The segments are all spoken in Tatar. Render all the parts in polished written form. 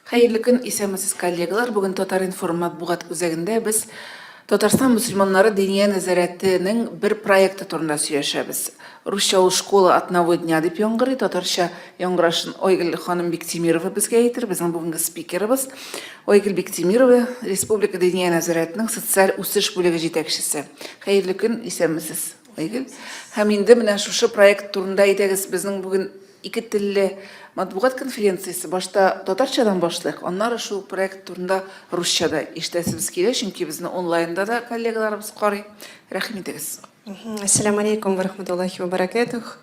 Хәерле көн, исәнмесез, коллегалар. Бүген Татар-информ матбугат үзәгендә без Татарстан мөселманнары Диния нәзарәтенең бер проекты турында сөйләшәбез. Русча ул Школа одного дня дип яңгырый, татарча яңгырашын Айгөл ханым Биктимирова безгә әйтер, безнең бүгенге спикерыбыз. Айгөл Биктимирова, Республика Диния нәзарәтенең социаль үсеш бүлеге җитәкчесе. Хәерле көн, исәнмесез, Айгөл. Һәм инде менә шушы проект турында әйдәгез, безнең бүген Ике телле матбугат конференциясе башта татарчадан башлыйк, аннары шул проект турында русча да ишетәсебез килә, чөнки безне онлайнда да коллегаларыбыз карый. Рәхим итегез. Әссәламу алейкум ва рахматуллахи ва баракатух.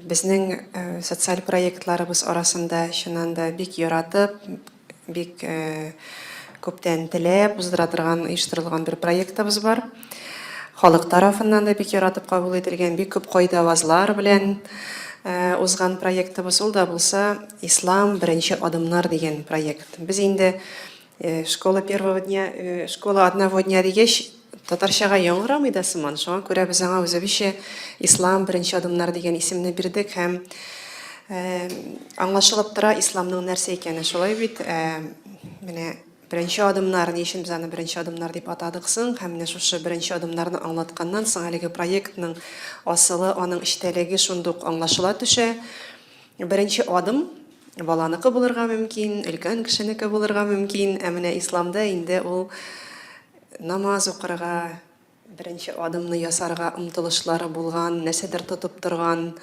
Безнең социаль проектларыбыз арасында чыннан да бик яратып, Бик күптән теләп уздыра торган, оештырылган бер проектыбыз бар. Халык тарафыннан да бик яратып кабул ителгән, бик күп кайда-авазлар белән узган проектыбыз. Ул да булса Ислам беренче адымнар дигән проект. Без инде школа первого дня, школа одного дня дигәч, татарчага яңгырамый да сыман. Шуңа күрә без аңа үзебезчә Ислам беренче адымнар дигән исемне бирдек һәм аңлашылып тора исламның нәрсә икәне. Шулай бит, менә беренче адымнар, ни өчен без аны беренче адымнар дип атадык соң? Һәм менә шушы беренче адымнарны аңлатканнан соң әлеге проектның асылы, аның эчтәлеге шундук аңлашыла төшә. Беренче адым баланыкы булырга мөмкин, өлкән кешенеке булырга мөмкин, ә менә исламда инде ул намаз укырга, беренче адымны ясарга омтылышлары булган, нәрсәдер тотып торган,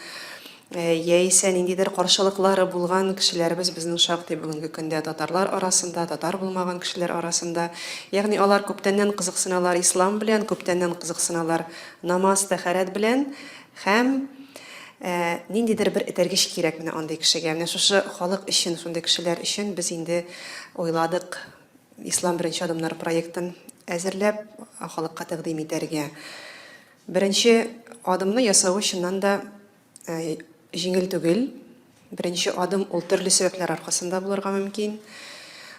яисә ниндидер каршылыклары булган кешеләребез безнең шактый бүгенге көндә татарлар арасында, татар булмаган кешеләр арасында. Ягъни алар күптәннән кызыксыналар ислам белән, күптәннән кызыксыналар намаз, тәһарәт белән һәм ниндидер бер этәргеч кирәк менә андый кешегә. Менә шушы халык өчен, шундый кешеләр өчен без инде уйладык, Ислам беренче адымнар проектын әзерләп, халыкка тәкъдим итәргә. Беренче адымны ясавы чыннан да җиңел түгел. Беренче адым ул төрле сәбәпләр аркасында булырга мөмкин.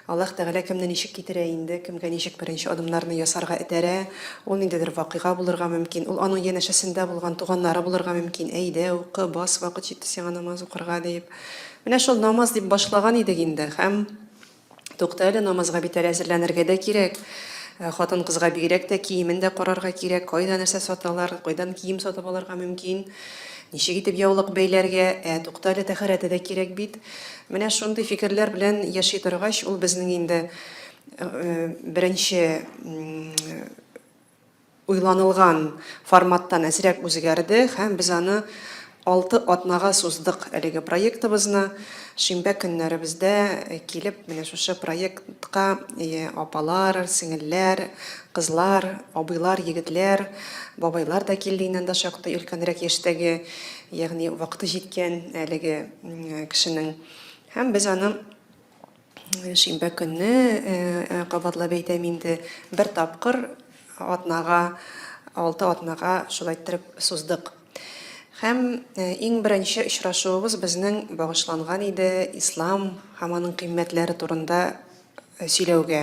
Аллаһ Тәгалә кемне ничек китерә инде, кемгә ничек беренче адымнарны ясарга этәрә, ул ниндидер вакыйга булырга мөмкин, ул аның янәшәсендә булган туганнары булырга мөмкин, әйдә, укы, бас, вакыт җитте сиңа намаз укырга диеп. Менә шул намаз дип башлаган идек инде һәм Тукта әле, намазга бит әле әзерләнергә дә кирәк. Э, хатын-кызга бигрәк тә киемен дә карарга кирәк, кайда нәрсә саталар, кайдан кием сатып алырга мөмкин, ничек итеп яулык бәйләргә, ә тукта әле тәһарәте дә кирәк бит. Менә шундый фикерләр белән яши торгач, ул безнең инде э, беренче уйланылган форматтан әзрәк үзгәрде һәм без аны алты атнага суздык әлеге проектыбызны. Шимбә көннәребездә килеп, менә шушы проектка апалар, сеңелләр, кызлар, абыйлар, егетләр, бабайлар да килде инде анда шактый өлкәнрәк яшьтәге, ягъни вакыты җиткән әлеге кешенең. Һәм без аны Шимбә көнне, кабатлап әйтәм инде, бер тапкыр атнага, алты атнага шулай иттереп суздык. Һәм иң беренче очрашуыбыз безнең багышланган иде ислам һәм аның кыйммәтләре турында сөйләүгә.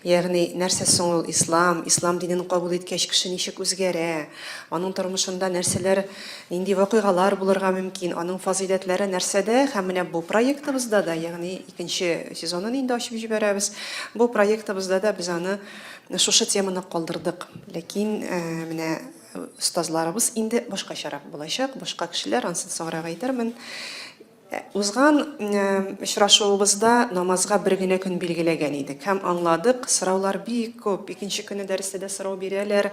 Ягъни, нәрсә соң ул ислам, ислам динен кабул иткәч кеше ничек үзгәрә, аның тормышында нәрсәләр, нинди вакыйгалар булырга мөмкин, аның фазыйләтләре нәрсәдә һәм менә бу проектыбызда да, ягъни икенче сезонын инде ачып җибәрәбез, бу проектыбызда да без аны шушы теманы калдырдык. Ләкин менә остазларыбыз инде башкачарак булачак, башка кешеләр, анысын соңрак әйтермен. Узган очрашуыбызда намазга бер генә көн билгеләгән идек һәм аңладык, сораулар бик күп. Икенче көнне дәрестә дә сорау бирәләр,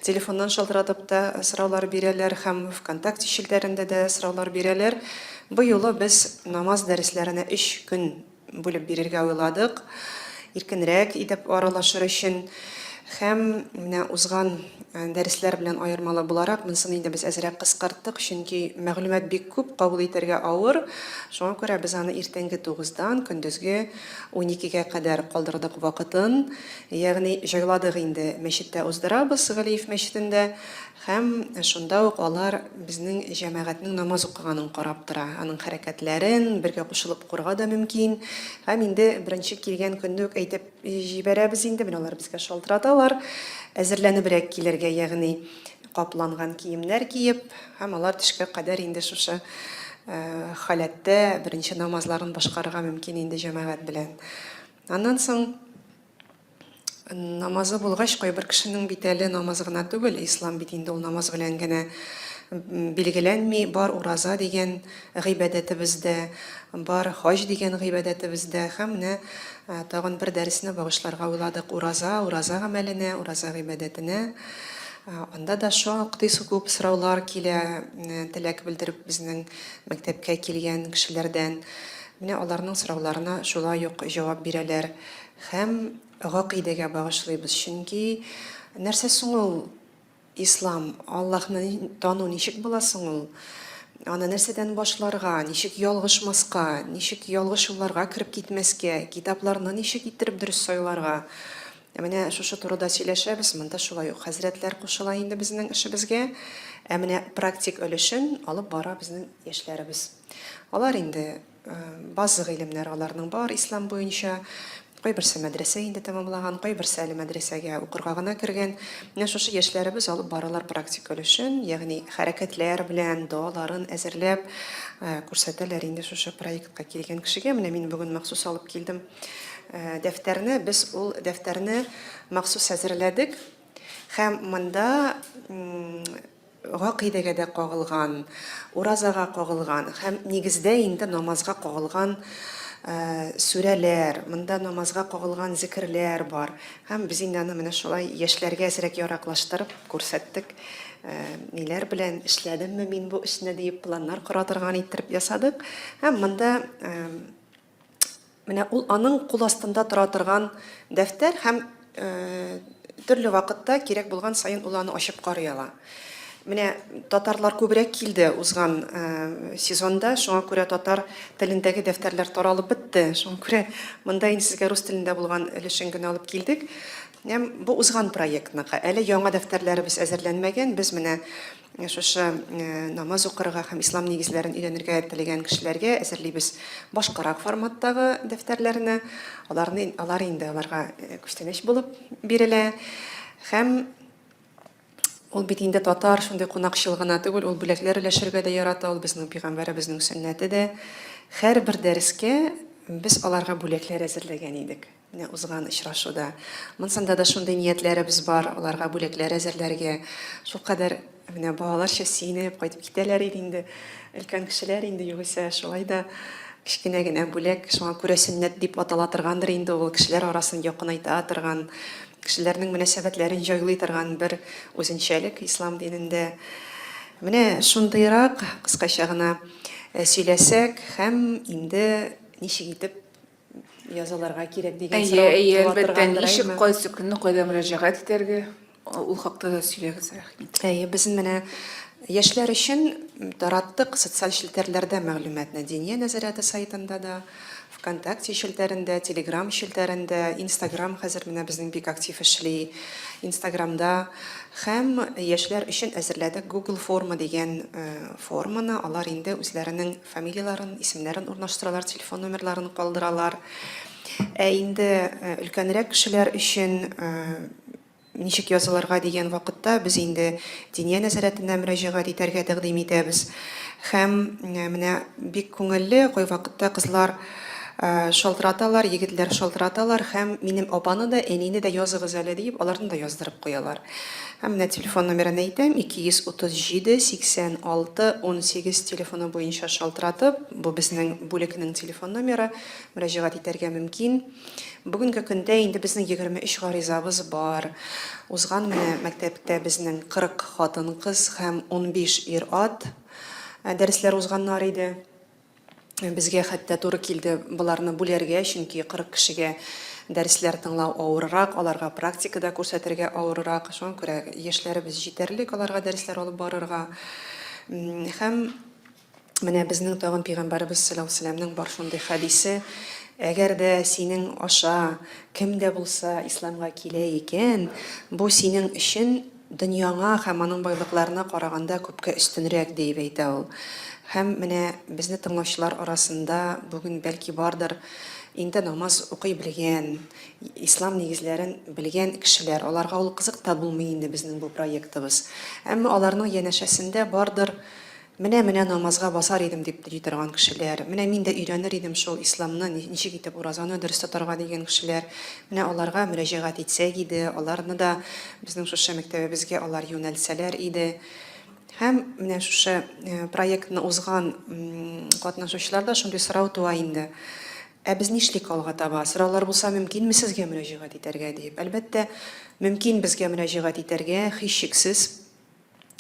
телефоннан шалтыратып та сораулар бирәләр һәм ВКонтакте челтәрендә дә сораулар бирәләр. Бу юлы без намаз дәресләренә өч көн бүлеп бирергә уйладык, иркенрәк итеп аралашыр өчен. Һәм менә узган дәресләр белән аермалы буларак, монысын инде без әзрәк кыскарттык, чөнки мәгълүмат бик күп, кабул итәргә авыр. Шуңа күрә без аны иртәнге тугыздан көндезге уникегә кадәр калдырдык вакытын. Ягъни җайладык инде, мәчеттә уздырабыз, Галиев мәчетендә. Һәм шунда ук алар безнең җәмәгатьнең намаз укыганын карап тора, аның хәрәкәтләрен, бергә кушылып укырга да мөмкин. Һәм инде беренче килгән көнне үк әйтеп җибәрәбез инде, менә алар безгә шалтыраталар, әзерләнебрәк килергә, ягъни капланган киемнәр киеп, һәм алар төшкә кадәр инде шушы халәттә беренче намазларын башкарырга мөмкин инде җәмәгать белән. Аннан соң намазы булгач, кайбер кешенең бит әле намаз гына түгел, ислам бит инде ул намаз белән генә билгеләнми, бар ураза дигән гыйбадәтебез дә, бар хаҗ дигән гыйбадәтебез дә. Һәм менә тагын бер дәресне багышларга уйладык ураза, ураза гамәленә, ураза гыйбадәтенә. Анда да шактый күп сораулар килә, теләк белдереп безнең мәктәпкә килгән кешеләрдән. Менә аларның сорауларына шулай ук җавап бирәләр. Һәм гакыйдәгә багышлыйбыз, чөнки нәрсә соң ул Ислам, Аллаһны тану ничек була соң ул? Аны нәрсәдән башларга, ничек ялгышмаска, ничек ялгыш юлларга кереп китмәскә, китапларны ничек иттереп дөрес сайларга? Менә шушы турыда сөйләшәбез, монда шулай ук хәзрәтләр кушыла инде безнең эшебезгә. Ә менә практик өлешен алып бара безнең яшьләребез. Алар инде База гыйлемнәр аларның бар ислам буенча. Кайберсе мәдрәсә инде тәмамлаган, кайберсе әле мәдрәсәгә укырга гына кергән. Менә шушы яшьләребез алып баралар практик өлешен, ягъни хәрәкәтләр белән, догаларын әзерләп күрсәтәләр инде шушы проектка килгән кешегә. Менә мин бүген махсус алып килдем дәфтәрне. Без ул дәфтәрне махсус әзерләдек. Һәм монда Гакыйдәгә дә кагылган, уразага кагылган һәм нигездә инде намазга кагылган сүрәләр, монда намазга кагылган зекерләр бар. Һәм без инде аны менә шулай яшьләргә әзрәк яраклаштырып күрсәттек. Ниләр белән эшләдемме мин бу эшне диеп планнар кора торган иттереп ясадык. Һәм монда Менә ул аның кул астында тора торган дәфтәр һәм төрле вакытта кирәк булган саен ул аны ачып карый ала. Менә татарлар күбрәк килде узган сезонда, шуңа күрә татар телендәге дәфтәрләр таралып бетте. Шуңа күрә монда инде сезгә рус телендә булган өлешен генә алып килдек. Һәм бу узган проектныкы. Әле яңа дәфтәрләребез әзерләнмәгән. Без менә Шушы намаз укырга һәм ислам нигезләрен өйрәнергә теләгән кешеләргә әзерлибез башкарак форматтагы дәфтәрләрне. Аларны, алар инде аларга күчтәнәч булып бирелә. Һәм ул бит инде татар шундый кунакчыл гына түгел, ул бүләкләр өләшергә дә ярата, ул безнең пәйгамбәребезнең сөннәте дә. Һәрбер дәрескә без аларга бүләкләр әзерләгән идек. Менә узган очрашуда. Монсында да шундый ниятләребез бар, аларга бүләкләр әзерләргә. Шулкадәр менә балаларча сөенеп кайтып китәләр иде инде. Өлкән кешеләр инде югыйсә, шулай да кечкенә генә бүләк, шуңа күрә сөннәт дип атала торгандыр инде ул, кешеләр арасын якынайта торган, кешеләрнең мөнәсәбәтләрен җайлый торган бер үзенчәлек ислам динендә. Менә шундыйрак кыскача гына сөйләсәк һәм инде ничек итеп язылырга кирәк дигән Әйе, сорау әйе, туа әлбәттә, торгандыр, ничек, әйеме? кайсы көнне кайда мөрәҗәгать итәргә, ул хакта да сөйләгез, рәхим итеп. Әйе, без менә яшьләр өчен тараттык социаль челтәрләрдә мәгълүматны, Диния нәзарәте сайтында да, ВКонтакте челтәрендә, Телеграм челтәрендә, Инстаграм хәзер менә безнең бик актив эшли, Инстаграмда. Һәм яшьләр өчен әзерләдек Google форма дигән форманы, алар инде үзләренең Фамилияләрен, исемнәрен урнаштыралар, телефон номерларын калдыралар. Ә инде өлкәнрәк кешеләр өчен ничек язылырга дигән вакытта без инде Диния нәзарәтенә мөрәҗәгать итәргә тәкъдим итәбез. Һәм менә бик күңелле, кайвакытта кызлар шалтыраталар, егетләр шалтыраталар һәм минем апаны да, әнине дә языгыз әле диеп, аларны да яздырып куялар. Һәм менә телефон номерын әйтәм, 237 86 18 телефоны буенча шалтыратып, бу безнең бүлекнең телефон номеры, мөрәҗәгать итәргә мөмкин. Бүгенге көндә инде безнең 23 гаризабыз бар. Узган менә мәктәптә безнең 40 хатын-кыз һәм 15 ир-ат дәресләр узганнар иде. Безгә хәтта туры килде боларны бүләргә, чөнки 40 кешегә дәресләр тыңлау авыррак, аларга практика да күрсәтергә авыррак. Шуңа күрә яшьләребез җитәрлек аларга дәресләр алып барырга. Һәм менә безнең тагын пәйгамбәребез саллаллаһу алейһи вәсәлләмнең бар шундый хәдисе, әгәр дә синең аша кем дә булса исламга килә икән, бу синең өчен Дөньяңа һәм аның байлыкларына караганда күпкә өстенрәк, диеп әйтә ул. Һәм менә безне тыңлаучылар арасында бүген бәлки бардыр инде намаз укый белгән, ислам нигезләрен белгән кешеләр. Аларга ул кызык та булмый инде безнең бу проектыбыз. Әмма аларның янәшәсендә бардыр Менә-менә намазга басар идем дип йөри торган кешеләр, менә мин дә өйрәнер идем шул исламны, ничек итеп уразаны дөрес тотарга дигән кешеләр, менә аларга мөрәҗәгать итсәк иде, аларны да безнең шушы мәктәбебезгә алар юнәлтсәләр иде. Һәм менә шушы проектны узган катнашучыларда шундый сорау туа инде. Ә без нишлик алга таба? Сораулар булса, мөмкинме сезгә мөрәҗәгать итәргә дип. Әлбәттә, мөмкин безгә мөрәҗәгать итәргә, һичшиксез.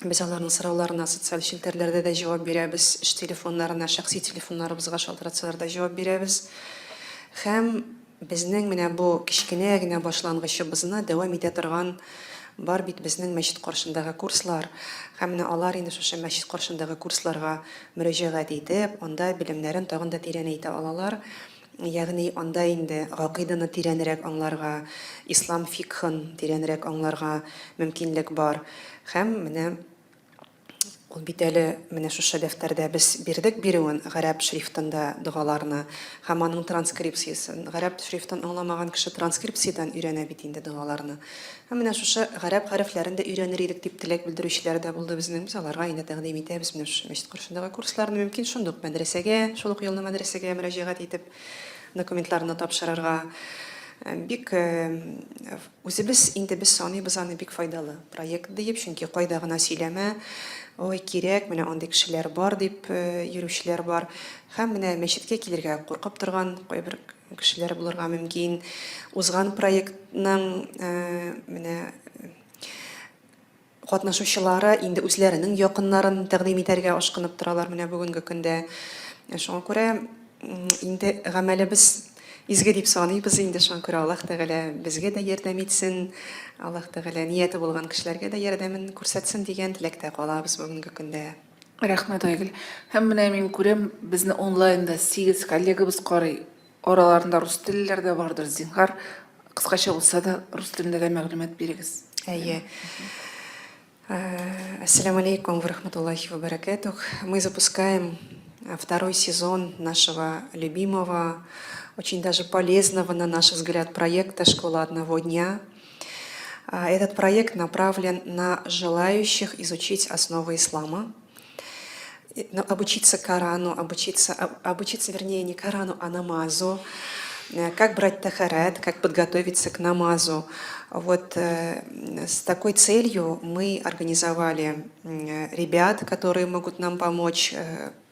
Без аларның сорауларына социаль челтәрләрдә дә җавап бирәбез, эш телефоннарына, шәхси телефоннарыбызга шалтыратсалар да җавап бирәбез. Һәм безнең менә бу кечкенә генә башлангычыбызны дәвам итә торган бар бит безнең мәчет каршындагы курслар. Һәм менә алар инде шушы мәчет каршындагы курсларга мөрәҗәгать итеп, анда белемнәрен тагын да тирәнәйтә алалар. Ягъни анда инде гакыйданы тирәнрәк аңларга, ислам фикһын тирәнрәк аңларга мөмкинлек бар. Һәм менә ул бит әле менә шушы дәфтәрдә без бирдек бирүен гарәп шрифтында догаларны һәм аның транскрипциясен. Гарәп шрифтын аңламаган кеше транскрипциядән өйрәнә бит инде догаларны. Һәм менә шушы гарәп хәрефләрен дә өйрәнер идек дип теләк белдерүчеләр дә булды безнең. Без аларга инде тәкъдим итәбез менә шушы мәчет каршындагы курсларны. Мөмкин шундук мәдрәсәгә, шул ук елны мәдрәсәгә мөрәҗәгать итеп, документларны тапшырырга. Бик үзебез инде без саныйбыз аны бик файдалы проект диеп, чөнки кайда гына сөйләмә, ой, кирәк, менә андый кешеләр бар дип йөрүчеләр бар. Һәм менә мәчеткә килергә куркып торган кайбер кешеләр булырга мөмкин. Узган проектның менә катнашучылары инде үзләренең якыннарын тәкъдим итәргә ашкынып торалар менә бүгенге көндә. Шуңа күрә инде гамәлебез изге дип саныйбыз инде, шуңа күрә Аллаһ Тәгалә безгә дә ярдәм итсен, Аллаһ Тәгалә нияте булган кешеләргә дә ярдәмен күрсәтсен дигән теләктә калабыз бүгенге көндә. Рәхмәт, Айгөл. Һәм менә мин күрәм, безне онлайнда сигез коллегабыз карый. Араларында рус теллеләр дә бардыр, зинһар, кыскача булса да, рус телендә дә мәгълүмат бирегез. Әйе. Ассаляму алейкум ва рахматуллахи ва баракатух. Мы запускаем второй сезон нашего любимого, очень даже полезного, на наш взгляд, проекта «Школа одного дня». Этот проект направлен на желающих изучить основы ислама, обучиться Корану, обучиться, обучиться, вернее, не Корану, а намазу, как брать тахарет, как подготовиться к намазу. Вот с такой целью мы организовали ребят, которые могут нам помочь,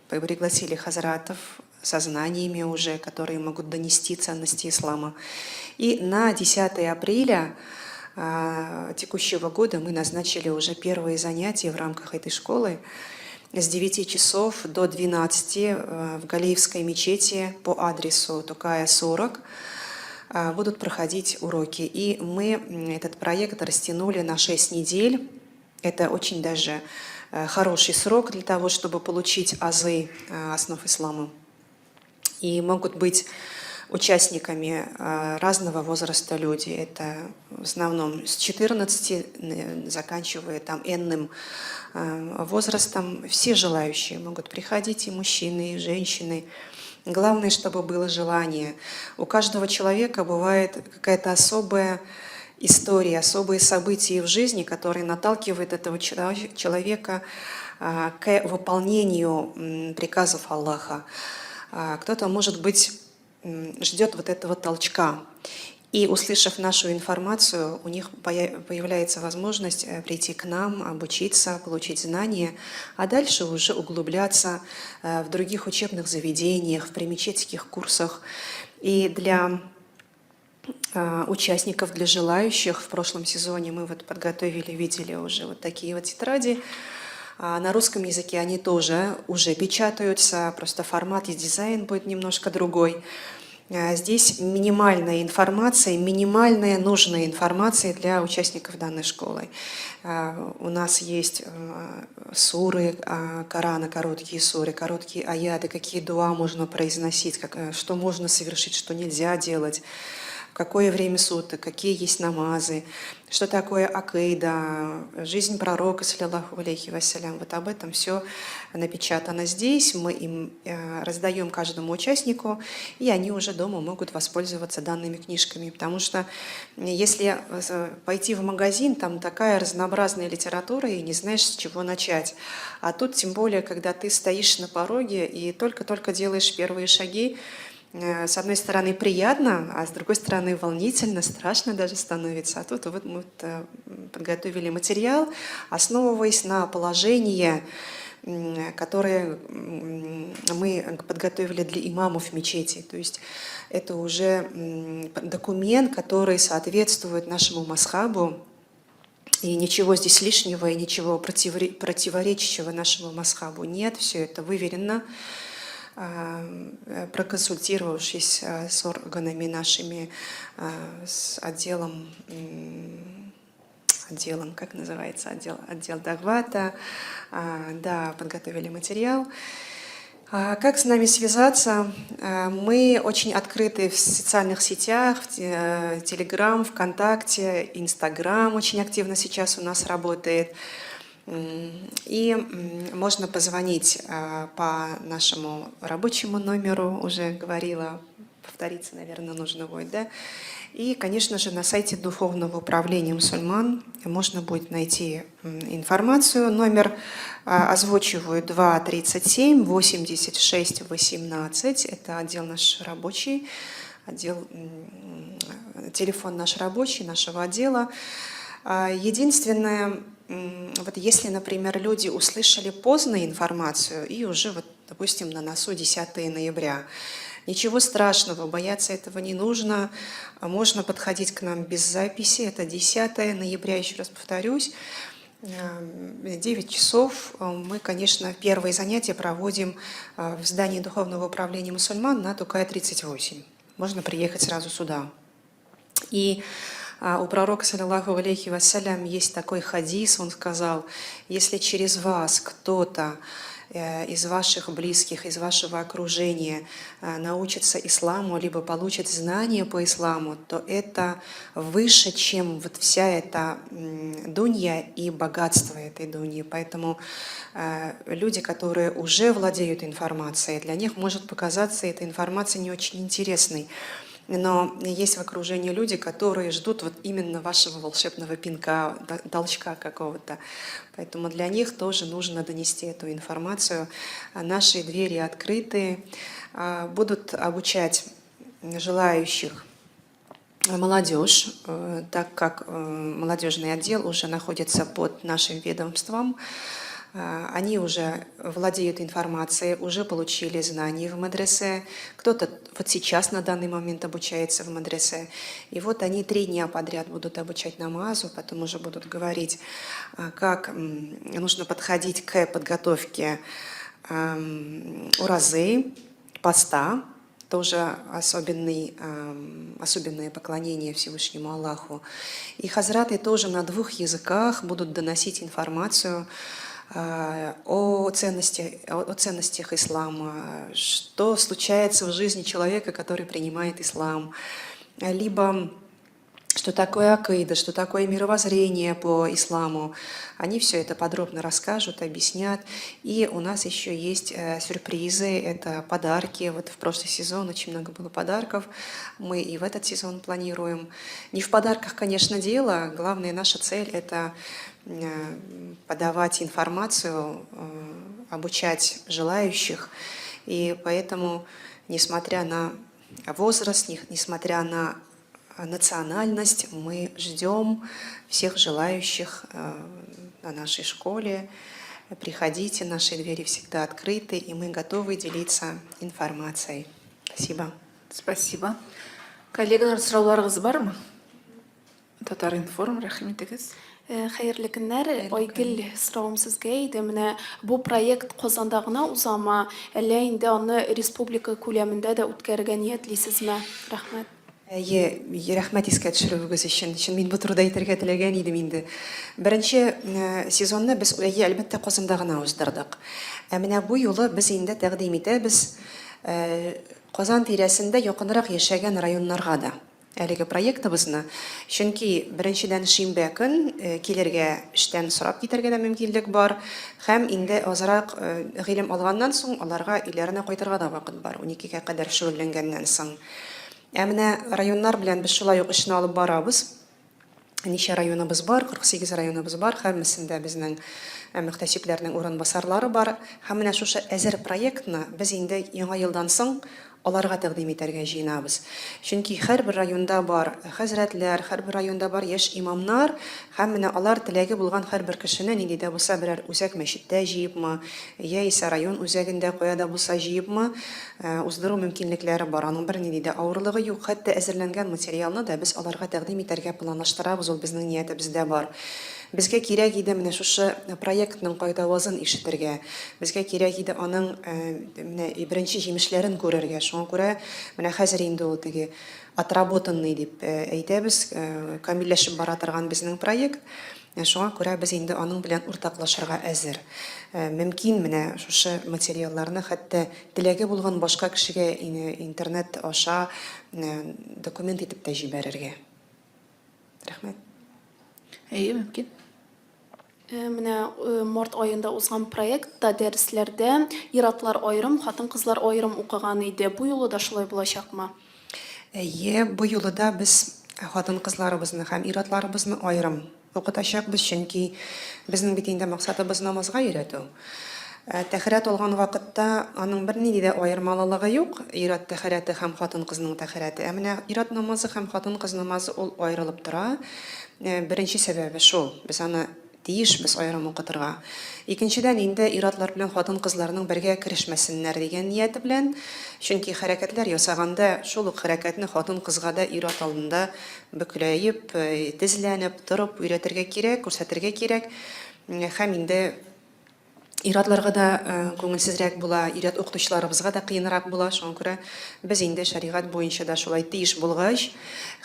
пригласили хазратов со знаниями уже, которые могут донести ценности ислама. И на 10 апреля текущего года мы назначили уже первые занятия в рамках этой школы с 9 часов до 12 в Галеевской мечети по адресу Тукая 40 будут проходить уроки. И мы этот проект растянули на 6 недель. Это очень даже хороший срок для того, чтобы получить азы основ ислама. И могут быть участниками разного возраста люди. Это в основном с 14, заканчивая там энным возрастом. Все желающие могут приходить, и мужчины, и женщины. Главное, чтобы было желание. У каждого человека бывает какая-то особая история, особые события в жизни, которые наталкивают этого человека к выполнению приказов Аллаха. Кто-то, может быть, ждет вот этого толчка. И, услышав нашу информацию, у них появляется возможность прийти к нам, обучиться, получить знания, а дальше уже углубляться в других учебных заведениях, в примечетских курсах. И для участников, для желающих, в прошлом сезоне мы вот подготовили, видели уже вот такие вот тетради. На русском языке они тоже уже печатаются, просто формат и дизайн будет немножко другой. Здесь минимальная информация, минимальная нужная информация для участников данной школы. У нас есть суры Корана, короткие суры, короткие аяты, какие дуа можно произносить, что можно совершить, что нельзя делать. в какое время суток, какие есть намазы, что такое акыда, жизнь пророка, саллиллаху алейхи вассалям. Вот об этом все напечатано здесь. Мы им раздаем каждому участнику, и они уже дома могут воспользоваться данными книжками. Потому что если пойти в магазин, там такая разнообразная литература, и не знаешь, с чего начать. А тут, тем более, когда ты стоишь на пороге и только-только делаешь первые шаги, с одной стороны, приятно, а с другой стороны, волнительно, страшно даже становится. А тут вот мы подготовили материал, основываясь на положении, которое мы подготовили для имамов мечети. То есть это уже документ, который соответствует нашему мазхабу, и ничего здесь лишнего и ничего противоречащего нашему мазхабу нет, все это выверено, проконсультировавшись с органами нашими, с отделом, отделом, как называется, отдел Дагвата, да, подготовили материал. Как с нами связаться? Мы очень открыты в социальных сетях, в Телеграм, ВКонтакте, Инстаграм очень активно сейчас у нас работает. И можно позвонить по нашему рабочему номеру, уже говорила, повториться, наверное, нужно будет, да? И, конечно же, на сайте Духовного управления мусульман можно будет найти информацию. Номер озвучиваю 2 37 86 18. Это отдел наш рабочий, отдел, телефон наш рабочий, нашего отдела. Единственное, вот если, например, люди услышали поздно информацию и уже, вот, допустим, на носу 10 ноября, ничего страшного, бояться этого не нужно. Можно подходить к нам без записи. Это 10 ноября, еще раз повторюсь. 9 часов мы, конечно, первые занятия проводим в здании Духовного управления мусульман на Тукая 38. Можно приехать сразу сюда. И у пророка, саллиллаху алейхи вассалям, есть такой хадис, он сказал: если через вас кто-то из ваших близких, из вашего окружения научится исламу, либо получит знания по исламу, то это выше, чем вот вся эта дунья и богатство этой дуньи. Поэтому люди, которые уже владеют информацией, для них может показаться эта информация не очень интересной. Но есть в окружении люди, которые ждут вот именно вашего волшебного пинка, толчка какого-то. Поэтому для них тоже нужно донести эту информацию. Наши двери открыты. Будут обучать желающих молодежь, так как молодежный отдел уже находится под нашим ведомством. Они уже владеют информацией, уже получили знания в мадресе. Кто-то вот сейчас на данный момент обучается в мадресе. И вот они 3 дня подряд будут обучать намазу, потом уже будут говорить, как нужно подходить к подготовке уразы, поста, тоже особенное поклонение Всевышнему Аллаху. И хазраты тоже на двух языках будут доносить информацию о ценностях ислама, что случается в жизни человека, который принимает ислам, либо что такое акида, что такое мировоззрение по исламу. Они все это подробно расскажут, объяснят. И у нас еще есть сюрпризы, это подарки. Вот в прошлый сезон очень много было подарков. Мы и в этот сезон планируем. Не в подарках, конечно, дело. Главная наша цель – это подавать информацию, обучать желающих. И поэтому, несмотря на возраст, несмотря на национальность, мы ждем всех желающих на нашей школе. Приходите, наши двери всегда открыты, и мы готовы делиться информацией. Спасибо. Спасибо. Коллегалар, сорауларыгыз бармы? Татар-информ, рәхим итегез. Хәерле көннәр. Айгөл, соравым сезгә иде. Менә бу проект Казанда гына узамы, әллә инде аны республика күләмендә дә үткәрергә ниятлисезме? Рәхмәт. Әйе, рәхмәт искә төшерүегез өчен. Чын мин бу турыда әйтергә теләгән идем инде. Беренче сезонны без, әйе, әлбәттә, Казанда гына уздырдык. Ә менә бу юлы без инде тәкъдим итәбез Казан тирәсендә якынрак яшәгән районнарга да. әлеге проектыбызны. Чөнки, беренчедән, шимбә көн килергә, эштән сорап китәргә дә мөмкинлек бар. Һәм инде азрак гыйлем алганнан соң, аларга өйләренә кайтырга да вакыт бар, уникегә кадәр шөгыльләнгәннән соң. Ә менә районнар белән без шулай ук эшне алып барабыз. Ничә районыбыз бар, 48 районыбыз бар, һәммәсендә безнең мөхтәсибләрнең урынбасарлары бар. Һәм менә шушы әзер проектны без инде яңа елдан соң аларга тәкъдим итәргә җыенабыз. Чөнки һәрбер районда бар хәзрәтләр, һәрбер районда бар яшь имамнар, һәм менә алар теләге булган һәрбер кешене нинди дә булса берәр үзәк мәчеттә җыепмы, яисә район үзәгендә кая да булса җыепмы, Уздыру мөмкинлекләре бар, аның бернинди дә авырлыгы юк. Хәтта әзерләнгән материалны да без аларга тәкъдим итәргә планлаштырабыз, ул безнең ниятебездә бар. Безгә кирәк иде менә шушы проектның кайтавазын ишетергә, безгә кирәк иде аның менә беренче җимешләрен күрергә. Шуңа күрә менә хәзер инде ул теге отработанный дип әйтәбез, камилләшеп бара торган безнең проект. Шуңа күрә без инде аның белән уртаклашырга әзер. Мөмкин менә шушы материалларны хәтта теләге булган башка кешегә интернет аша документ итеп тә җибәрергә. Рәхмәт. Әйе, мөмкин. Менә март аенда узган проектта дәресләрдә ир-атлар аерым, хатын-кызлар аерым укыган иде. Бу юлы да шулай булачакмы? Әйе, бу юлы да без хатын-кызларыбызны һәм ир-атларыбызны аерым укытачакбыз, чөнки безнең бит инде максатыбыз намазга өйрәтү. Тәһарәт алган вакытта аның бернинди дә аермалылыгы юк, ир-ат тәһарәте һәм хатын-кызның тәһарәте. Ә менә ир-ат намазы һәм хатын-кыз намазы ул аерылып тора. Беренче сәбәбе шул, без аны Тиешбез аерым укытырга. Икенчедән, инде ир-атлар белән хатын-кызларның бергә керешмәсеннәр дигән нияте белән, чөнки хәрәкәтләр ясаганда шул ук хәрәкәтне хатын-кызга да ир-ат алдында бөкрәеп, тезләнеп, торып өйрәтергә кирәк, күрсәтергә кирәк. Һәм инде ир-атларга да күңелсезрәк була, ир-ат укытучыларыбызга да кыенрак була. Шуңа күрә без инде шәригать буенча да шулай тиеш булгач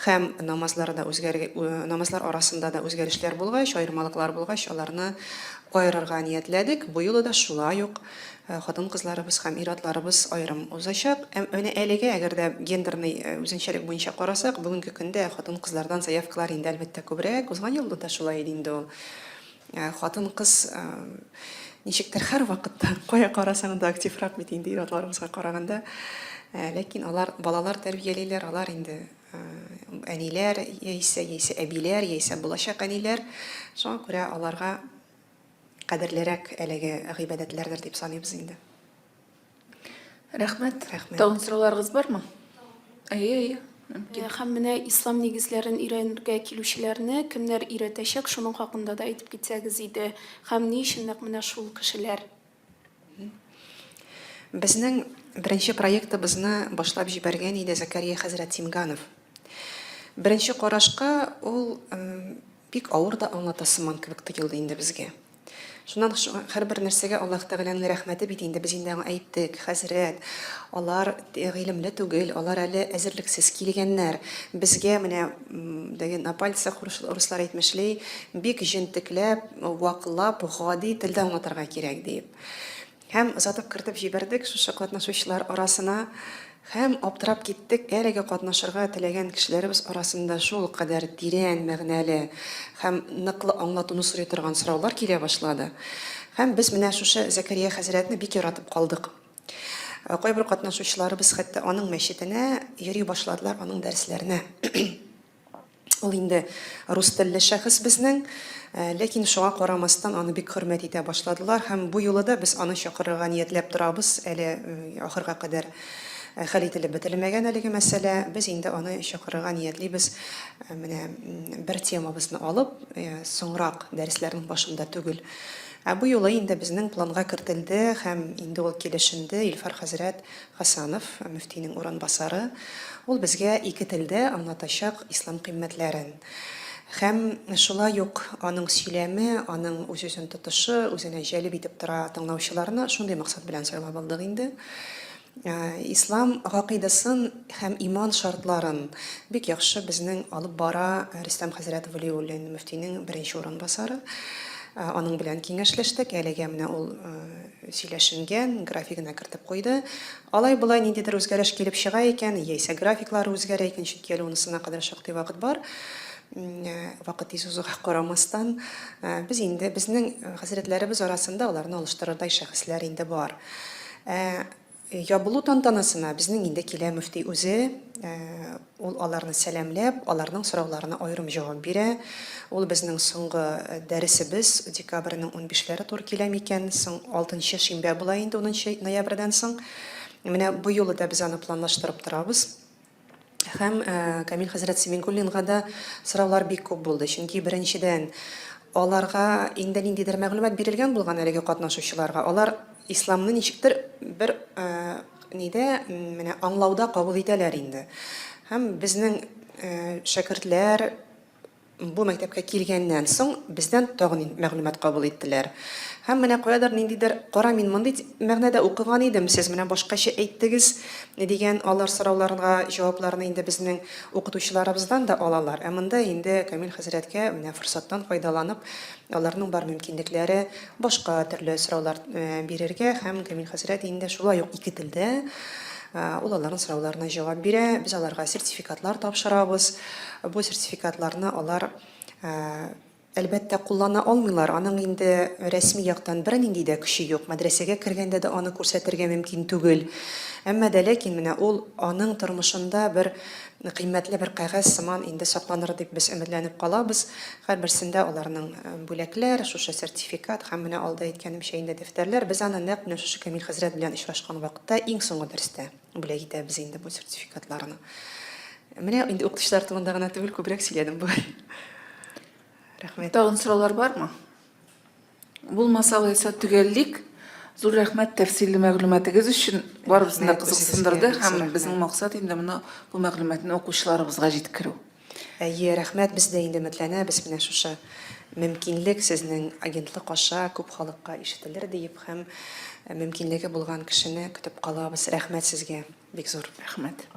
һәм намазлар да үзгәр, намазлар арасында да үзгәрешләр булгач, аермалыклар булгач, аларны аерырга ниятләдек. Бу юлы да шулай ук хатын-кызларыбыз һәм ир-атларыбыз аерым узачак. Менә әлегә, әгәр дә гендерный үзенчәлек буенча карасак, бүгенге көндә хатын-кызлардан заявкалар инде, әлбәттә, күбрәк. Узган елда да шулай иде инде ул. Хатын-кыз ничектер һәрвакытта, кая карасаң да активрак бит инде ир-атларыбызга караганда. Ләкин алар балалар тәрбиялиләр, алар инде әниләр яисә, яисә әбиләр, яисә булачак әниләр. Шуңа күрә аларга кадерлерәк әлеге гыйбадәтләрдер дип саныйбыз инде. Рәхмәт. Рәхмәт. Тагын сорауларыгыз бармы? Әйе, әйе. Мөмкин. Һәм менә ислам нигезләрен өйрәнергә килүчеләрне кемнәр өйрәтәчәк, шуның хакында да әйтеп китсәгез иде. Һәм ни өчен нәкъ менә шул кешеләр? Безнең беренче проектыбызны башлап җибәргән иде Зәкәрия хәзрәт Тимганов. Беренче карашка ул бик авыр да аңлата сыман кебек тоелды инде безгә. Шуннан һәрбер нәрсәгә Аллаһ Тәгаләнең рәхмәте бит инде, без инде аңа әйттек, хәзрәт, алар гыйлемле түгел, алар әле әзерлексез килгәннәр. Безгә менә теге на пальцах, руслар әйтмешли, бик җентекләп, ваклап, гади телдә аңлатырга кирәк, диеп. Һәм озатып кертеп җибәрдек шушы катнашучылар арасына. Һәм аптырап киттек, әлеге катнашырга теләгән кешеләребез арасында шулкадәр тирән мәгънәле һәм ныклы аңлатуны сорый торган сораулар килә башлады. Һәм без менә шушы Зәкәрия хәзрәтне бик яратып калдык. Кайбер катнашучыларыбыз хәтта аның мәчетенә йөри башладылар, аның дәресләренә. Ул инде рус телле шәхес безнең, ләкин шуңа карамастан аны бик хөрмәт итә башладылар һәм бу юлы да без аны чакырырга ниятләп торабыз, әле ахырга кадәр хәл ителеп бетерелмәгән әлеге мәсьәлә. Без инде аны чакырырга ниятлибез, менә бер темабызны алып, соңрак, дәресләрнең башында түгел. Ә бу юлы инде безнең планга кертелде һәм инде ул килешенде, Илфар хәзрәт Хасанов, мөфтинең урынбасары, ул безгә ике телдә аңлатачак ислам кыйммәтләрен. Һәм шулай ук аның сөйләме, аның үз-үзен тотышы үзенә җәлеп итеп тора тыңлаучыларны, шундый максат белән сайлап алдык инде. Ислам гакыйдасын һәм иман шартларын бик яхшы безнең алып бара Рөстәм хәзрәт Вәлиуллин, мөфтинең беренче урынбасары. Аның белән киңәшләштек, әлегә менә ул сөйләшенгән, графигына кертеп куйды. Алай-болай ниндидер үзгәреш килеп чыга икән, яисә графиклары үзгәрә икән, чөнки әле унысына кадәр шактый вакыт бар. Вакыт тиз узуга карамастан, без инде, безнең хәзрәтләребез арасында аларны алыштырырдай шәхесләр инде бар. Ә Ябылу тантанасына безнең инде килә мөфти үзе. Ул аларны сәламләп, аларның сорауларына аерым җавап бирә. Ул безнең соңгы дәресебез, декабрьнең унбишләре туры килә микән соң, алтынчы шимбә була инде унынчы ноябрьдән соң. Менә бу юлы да без аны планлаштырып торабыз. Һәм Камил хәзрәт Семингуллинга да сораулар бик күп булды. Чөнки, беренчедән, аларга инде ниндидер мәгълүмат бирелгән булган әлеге катнашучыларга. Алар исламны ничектер бер нидә, менә аңлауда кабул итәләр инде. Һәм безнең шәкертләр Бу мәктәпкә килгәннән соң, бездән тагын мәгълүмат кабул иттеләр. Һәм менә каядыр ниндидер, Кара, мин мондый мәгънәдә укыган идем, сез менә башкача әйттегез, дигән алар сорауларга җавапларны инде безнең укытучыларыбыздан да алалар. Ә монда инде Камил хәзрәткә менә форсаттан файдаланып, аларның бар мөмкинлекләре башка төрле сораулар бирергә һәм Камил хәзрәт инде шулай ук ике телдә ул аларның сорауларына җавап бирә. Без аларга сертификатлар тапшырабыз. Бу сертификатларны алар, әлбәттә, куллана алмыйлар. Аның инде рәсми яктан бернинди дә көче юк. Мәдрәсәгә кергәндә дә аны күрсәтергә мөмкин түгел. Әмма дә ләкин менә ул аның тормышында бер кыйммәтле бер кәгазь сыман инде сакланыр дип без өметләнеп калабыз. Һәрберсендә аларның бүләкләр, шушы сертификат һәм менә алда әйткәнемчә инде дәфтәрләр. Без аны нәкъ менә шушы Камил хәзрәт белән очрашкан вакытта иң соңгы дәрестә бүләк итәбез инде бу сертификатларны. Менә инде укытучылар турында гына түгел, күбрәк сөйләдем бүген. Рәхмәт. Тагын сораулар бармы? Булмаса, алайса төгәллик. Зур рәхмәт тәфсилле мәгълүматыгыз өчен. Барыбызны да кызыксындырды һәм безнең максат инде моны бу мәгълүматны укучыларыбызга җиткерү. Әйе, рәхмәт, без дә инде өметләнәбез, менә шушы мөмкинлек сезнең агентлык аша күп халыкка ишетелер диеп һәм мөмкинлеге булган кешене көтеп калабыз. Рәхмәт сезгә бик зур. Рәхмәт.